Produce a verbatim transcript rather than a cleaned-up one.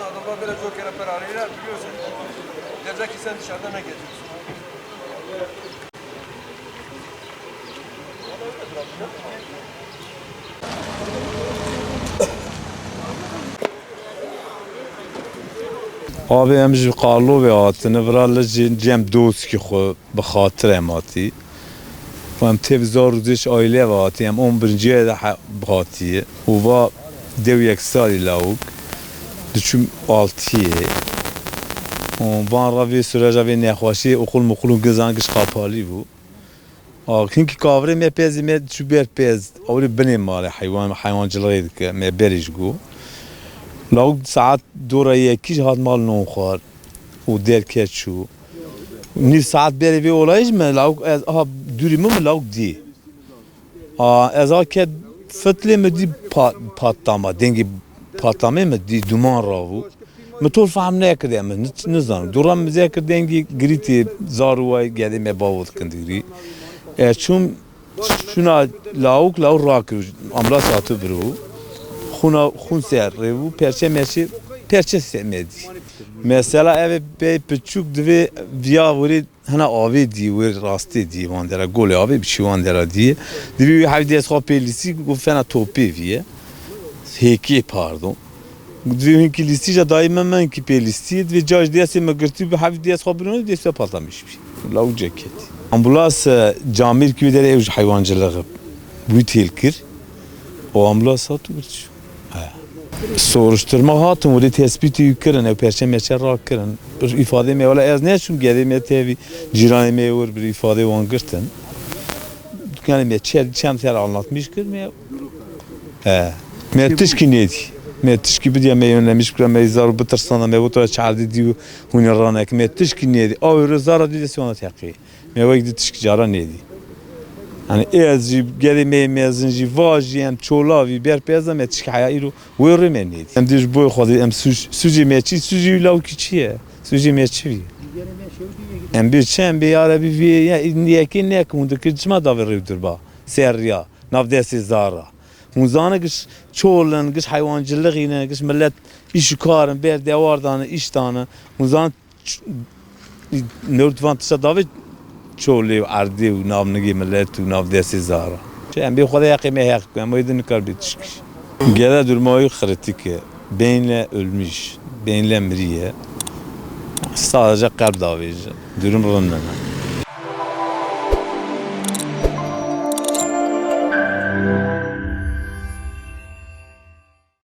Adamlar böyle zor kere para arıyorlar, biliyorsun. Gelecek insan dışarıda ne gelecek? Abi, em ji Karlovê hatine, vira li cem dostkî xwe bi xatir em hatî. Û em têv zar û zêş aîle ve hatî, em on birinciye de he-, hatî. Û va dew yek salî lawik, diçûm altiyê. Û van ra vê süreca vê nexweşiyê oqul muqul û gizan giş qapalî bû. A, hinkî kavirê me pezî me diçû ber pez. Ewlî binê malê heywan, heywancilixê dike. Me berê ji go. Lawik saet dora yekî jî hat mal non xwar û derket çû. Nîv saet berê vê olayê jî me lawik ez aha dûrî min, min lawik dî. A, ez a ket fitlê min dî pa-, patlama, dengê patlamê min dî duman rabû. Min tor fehm nekirde, min niç-, nizanim. Dûra min zê kir dengê girîtê zarû wayê gedê me bavo dikin digirî. Ez çûm şûna lawik, lawik rakir, ambulans hatû birû. Xûna, xûn ser rê bû, perçe merçe, perçe se-, me dî. Mesela ev ê bey piçûk divê viya wurê hena avê dî, wê rastê dî, wan dera golê avê biçî wan dera dî. Divê wî hevdî ez xwe pê lîsî, got fena topê vî ye. Hêkê, pardon. Divê hinkî lîsî ja dayî me, me hinkî pê lîsî. Divê caj dê ez ê me girtî bi hevdî ez xwe birûne, dê se patlamiş bî. Law ceket. Ambulans, e, camêrkî wê derê ew ji heywancilixê bû têl kir. O ambulans hat û girtî. He. Soruşturma hatin, wê tespîtî wî kirin, ew perçe meçe rakirin. Bir îfadê me, wela ez neçûm, gedê me tevî, cîranê me wir bir îfadê wan girtin. Yani me çel-, çend ser anlatmış kir me. He. Me tişkî nêdî. Me tişkî bidiya me yönlemiş kira, me zar bitirsana, me goto çardî dî hûn ê ranek. Me tişkî nêdî. Aw rê zara dî destê wana teqî. Me wek di tişk cara nêdî. Yani ez jî, gelê me yê mezin jî, va jî em çolavî ber pez de me tişk heya îro wê rê me nêdî. Em dê ji bo Xwedê em sûc-, sûcê me çi, sûcê wî lawkî çi ye? Sûcê me çi bî? Em bê çi, em bê ya Rebî vê ye, yekê nekin hûn dikir çima davê rêwdir ba? Ser riya, nav destê zara. Hûn zane giş çol in, giş heywancilixî ne, giş millet îş û kar in, ber dewar dane, îş dane. Hûn zane Ç-, newt van tişta davê çolê û erdê û navnigê millet û nav destê zara. Em bê Xwedê heqê me heq ku em wê din nikar bê tişkî. Gele duruma wî kritik e. Beynle ölmüş. Beynle miriye. Sadece qelb davêje. Durum rind nene.